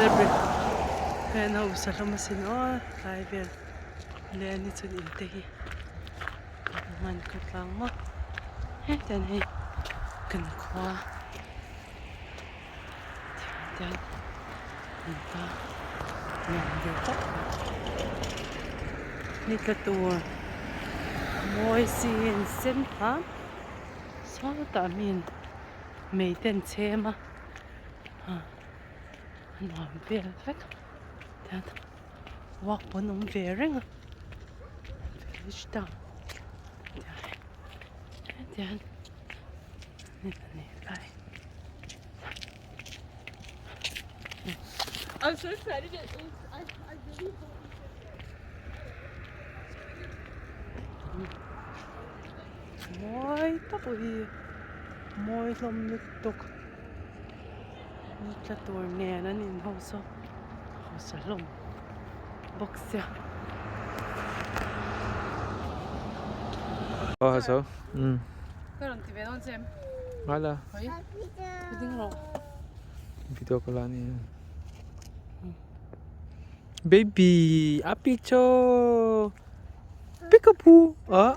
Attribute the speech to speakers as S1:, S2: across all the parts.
S1: Celebrity hei an hausa hlawm asin aw tlai vel leh ani chuan in te hi hman khawtlang maw hetiang hei kan khua tiang an ta nuam ve tak mai ni tla tur mawi sin sen hram sawtah mi in mei te an chhem a ah a nuam vel vek tian walk pawn awm ve reng a village town tian
S2: I'm so excited. It is. I, I really hope we get there.
S1: Mawi tak hi mawi hlawm lutuk ni tla tur nen an in ho saw hausa hlawm bawk sia.
S3: Aw ha so umm.
S1: Ka rawn ti ve dawn che em?
S3: Ngai la.
S1: Hawi ding rawh.
S3: Video ka la ania. Baby api cho peekaboo ah.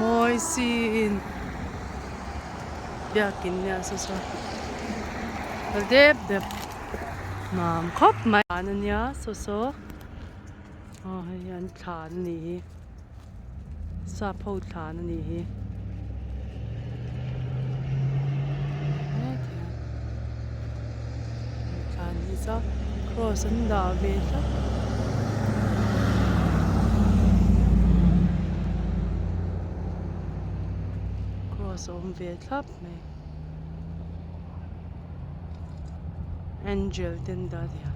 S1: Mawi siin biakin nia saw saw kal dep dep nuam khawp mai an ania saw saw aw hei hi an thlan a nih hi sap ho thlan a nih hi thlan hi chu cross an dah ve tlat. Cross a awm ve thlap mai angel te an dah thei a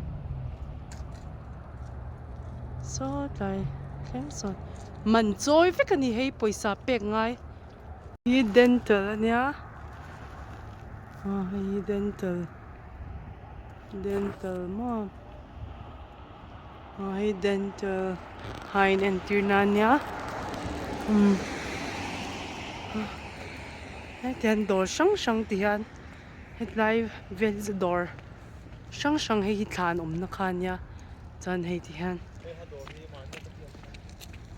S1: saw tlai thleng sawn man chawi vek a ni hei pawisa pek ngai hi dental a nia aw hei hi dental dental maw aw hei dental hain entir na ania umm hetiang dawr hrang hrang ti hian hetlai vel chu dawr hrang hrang hei hi thlan awmna kha ania chuan hei ti hian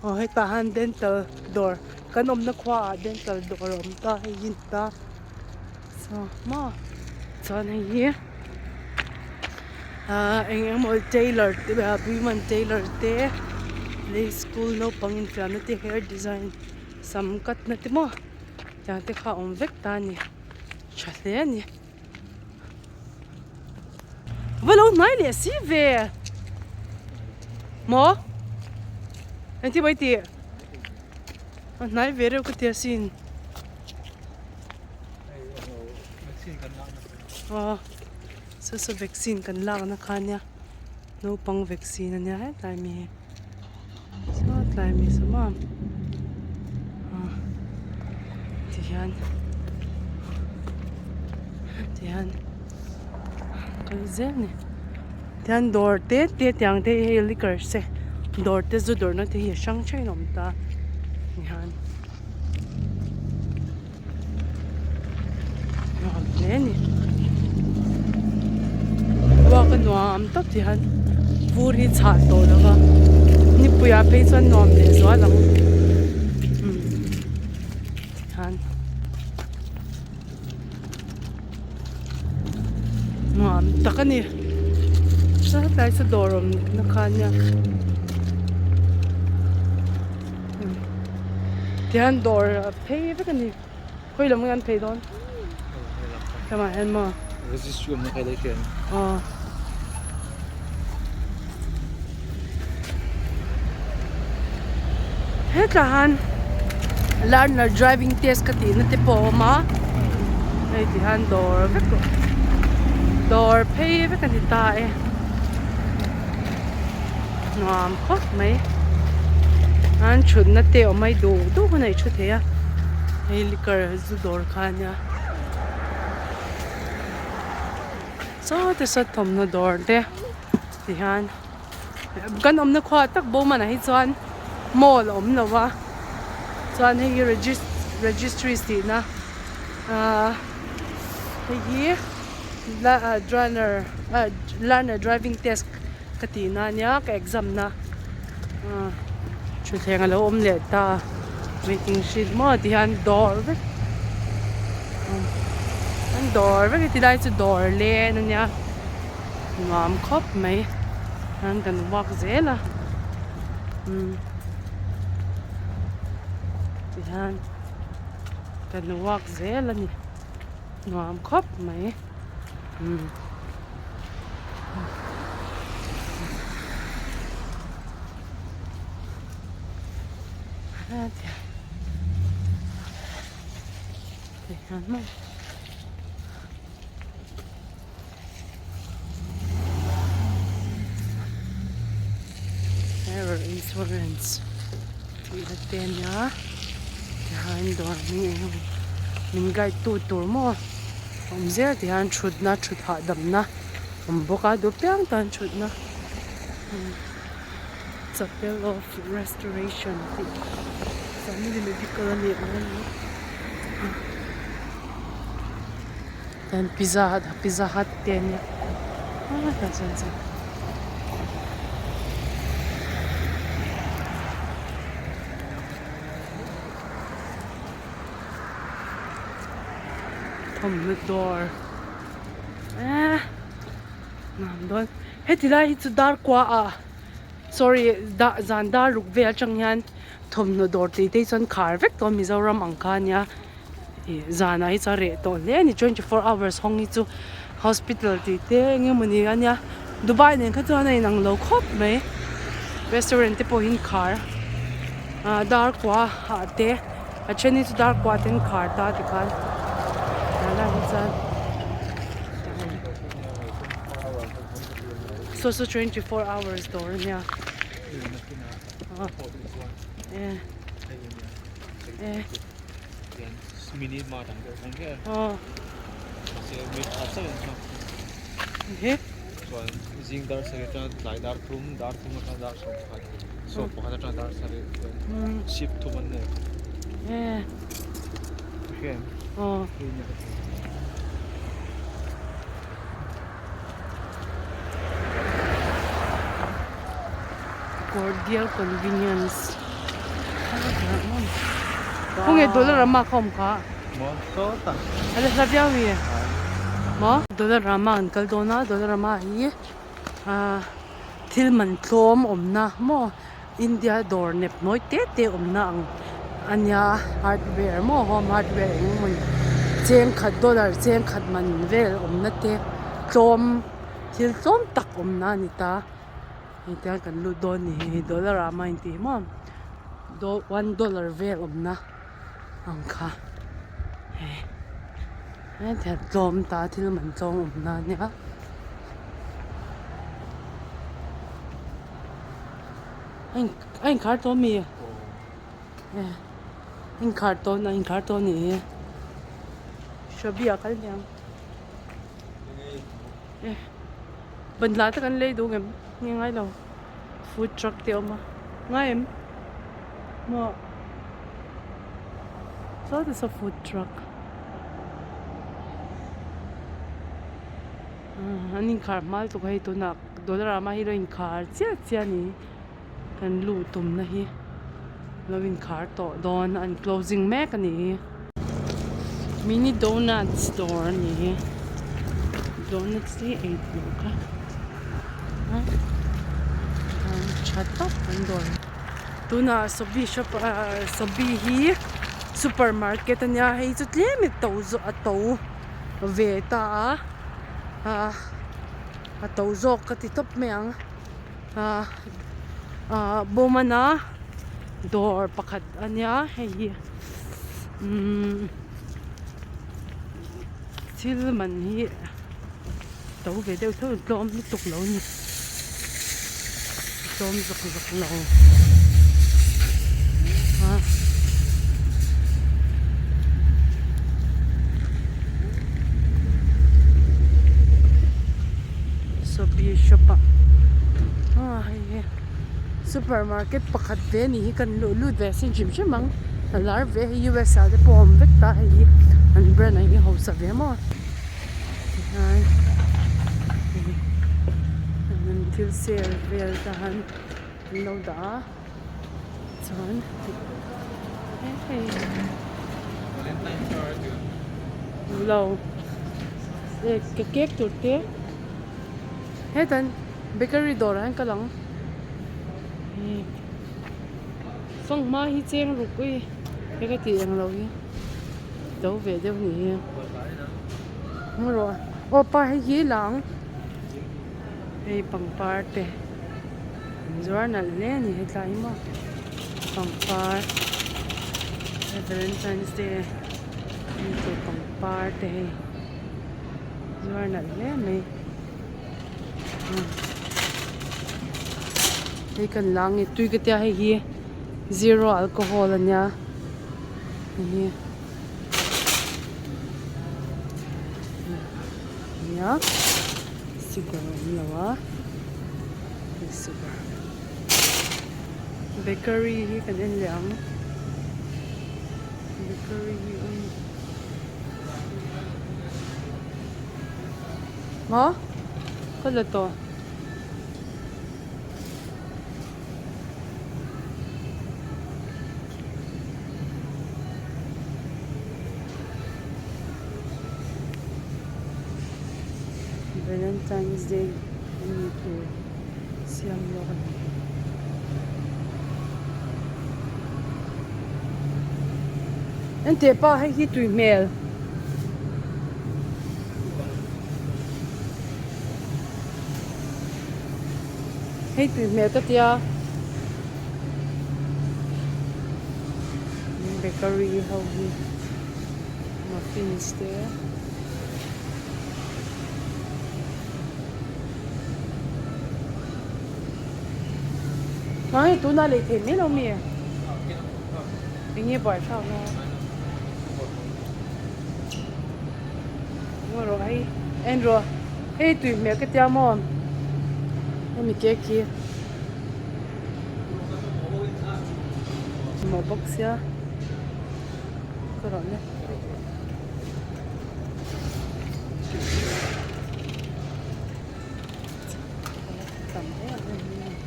S1: aw hetah hian dental dawr kan awmna khuaah dental dawr a awm ta hei hi ni ta saw maw chuan hei hi ahh eng eng emaw tailor te Bihman tailor te play school naupang infiamna te hair design sam cut na te maw tiang te kha a awm vek ta a ni tha hle a ni. Va lo hnai leh si ve maw engtin mai tih a hnai ve reuh ka ti asin aw saw saw vaccine kan lakna kha ania naupang vaccine ania hetlai mi hi saw tlai mi saw maw tihian tihian kal zel a ni tihian dawr te te tiang te hi hei liquor se dawr te zu dawrna te hi a hrang hrangin a awm ta tihian nuam hle a ni ruak a nuam tawp tihian vur hi chhah tawh lo va nipui ah phei chuan nuam leh zual ang umm tihian nuam tak a ni hetlai chu dawr awm na kha ania. Tihian dawr a phei vek a ni khawi lam nge an phei dawn lamah hian maw
S3: Registry awmna kha ilo hria em?
S1: Aw. Hetah hian learner driving test ka tihna te pawh a awm a hei ti hian dawr vek dawr phei vek a ni ta e nuam khawp mai an thutna te awm a i duh duh hun a i thu thei a hei liquor zu dawr kha a nia saw te saw thawmhnaw dawr te ti hian kan awmna khua tak bawm ah hi chuan mall a awm lo a. Chuan hei hi registries tihna ahh hei hi learner driving test ka tihna ania ka exam na ahh thutthleng alo awm leh ta waiting shed maw ti hian dawr vek an dawr vek a tilai chu dawr len ania nuam khawp mai an kan walk zel a umm tihian kan walk zel a ni nuam khawp mai umm. Error insurance tih na te ania tihian dawr hming eng emaw min guide tu tur maw awm zel tihian thutna thut hahdamna awm bawk a duh piang tan thutna chapel of restoration tih family medical a nih awm a ni. Chuan pizza hut pizza hut te ania ah tah chuan chuan thawmhnaw dawr eee nuam dawn heti lai hi chu dar kua ah sorry dah zan dar ruk vel atang hian thawmhnaw dawr tih te hi chuan khar vek tawh a Mizoram ang kha ania. Ih zanah hi chuan reh tawh hle a ni 24 hours hawng hi chu hospital tih te eng emawni a nia Dubai nen kha chuan a inang lo khawp mai restaurant te pawh hi an khar ah dar kua ah te a then hi chu dar kua te an khar ta tikhan tunah hi chuan saw saw 24 hours dawr a nia eh. Cordial convenience khawnge Dollarama kha awm kha a la hla viau nge maw Dollarama an kal dawn a Dollarama hi ah thil man tlawm awmna maw India dawr nep nawi te te awmna ang a nia hardware maw home hardware eng emawni cheng khat dollar cheng khat man vel awmna te tlawm thil tlawm tak awmna a ni ta. Hei tiang kan lut dawn ni hi dollar ah mah intih hi maw one dollar vel awmna ang kha hei hetiang tlawm ta thil man tlawm awmna a nia a inkhar tawh ami a inkhar tawh a inkhar tawh a nih hi hrabi ah kal aniang. Banhla te kan lei duh ngem nge ngai lo food truck te a awm a ngai em maw saw ti saw food truck an inkhar hma lutuk a hei tunah Dollarama hi lo inkhar chiah chiah a ni kan luh tumna hi lo inkhar tawh dawn an closing mek a ni hi mini donuts dawr a ni hi donuts hi ei tur kha a tha tak an dawr tunah sobi shop ah sobi hi super market a nia hei chu tlem in to zawh a to ve ta a ah a to zawk ka ti tawp mai ang. Ah ah bawmana dawr pakhat a nia hei hi umm thil man hi to ve deuh theuh tlawm lutuk lo a ni tlawm zawk zawk lo a. Sobi shop ah aw hei hi super market pakhat ve anih hi kan luh lut ve sin hrim hrim ang. A lar ve hei US ah te pawh a awm vek ta hei hi an brand ang hi hausa ve maw tihian hei an thil sale vel te han an lo dah a chuan hei lo cake tur te hetan bakery dawrah hian kal ang. Fanghma hi cheng ruk i he ka tih eng lo hi to ve deuh ni hi hmu rawh aw pa hei hi lang hei pangpar te an zuar nalh hle a ni hetlai hi maw pangpar hei valentine's day ni tur pangpar te hei zuar nalh hle mai. Hei kan la nge tui ka tia hei hi zero alcohol a nia hei hi nia sugar a awm lo a hei sugar bakery hi kan en leh ang bakery hi awm. Maw? Ka la tawh. Valentine's Day a ni tur siam lawk a ni. Enteh pa hei hi tui hmel. Hei tui hmel ka tia bakery ho hi muffins te hei tunah lei thei mai lo mi eng nge buai thlak na. Ngaw rawh hei en rawh hei tui hmel ka tia maw hemi cake hi maw bawk sia ka rawh le. Tam em em mai a ni.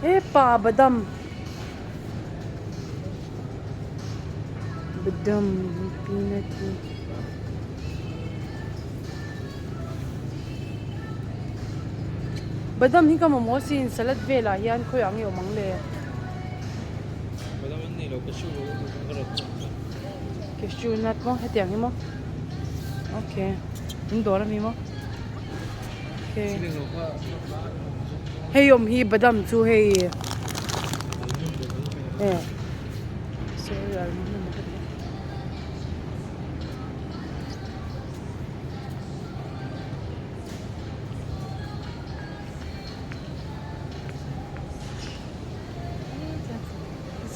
S1: Hepa badam badam peanut hi badam hi ka mamawh asin salad velah hian khawiah nge awm ang le.
S3: Badam an nei lo cashew
S1: Cashew nut maw hetiang hi maw okay in dawr ami maw okay hei awm hi badam chu hei e sorry almond emaw ka ti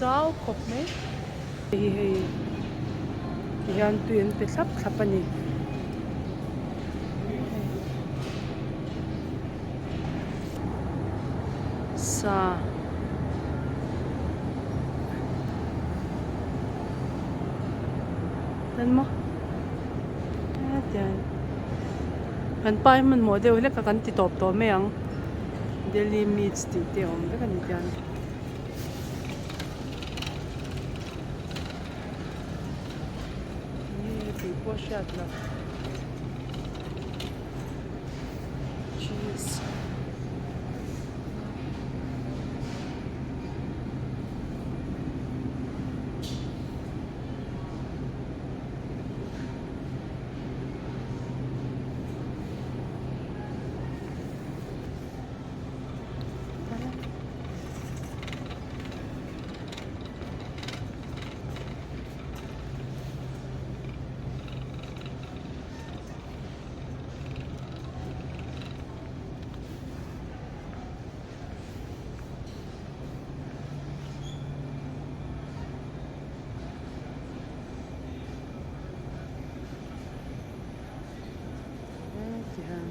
S1: zau khawp mai. Hei hei ti hian tui an pe thlap thlap a ni. Sa tan maw hetiang kan pa hi hmanhmawh deuh hlek a kan ti tawp tawh mai ang daily meats tih te a awm vek a ni tiang. Nge tih pawh hriat loh cheese Tihian.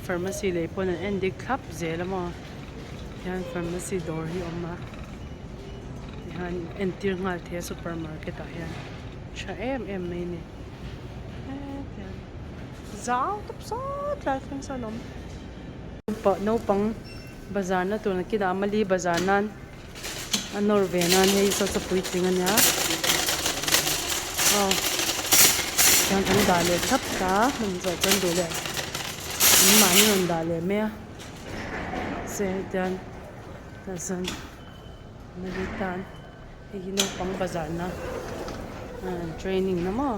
S1: Pharmacy lei pawn an en dik thlap zel a maw tihian pharmacy dawr hi a awm a tihian entir nghal thei a super market ah hian tha em em mai a ni hetiang zau tawp sawt lai thleng sawn a awm naupang bazar na tur nakinah a mali bazar nan a nawr ve nan hei saw chu puitling a nia aw chuan an dah leh thlap ta hmun zawh chuan duh leh an mahni rawn dah leh mai a se hetiang tah chuan mali tan hei hi naupang bazar na training na maw.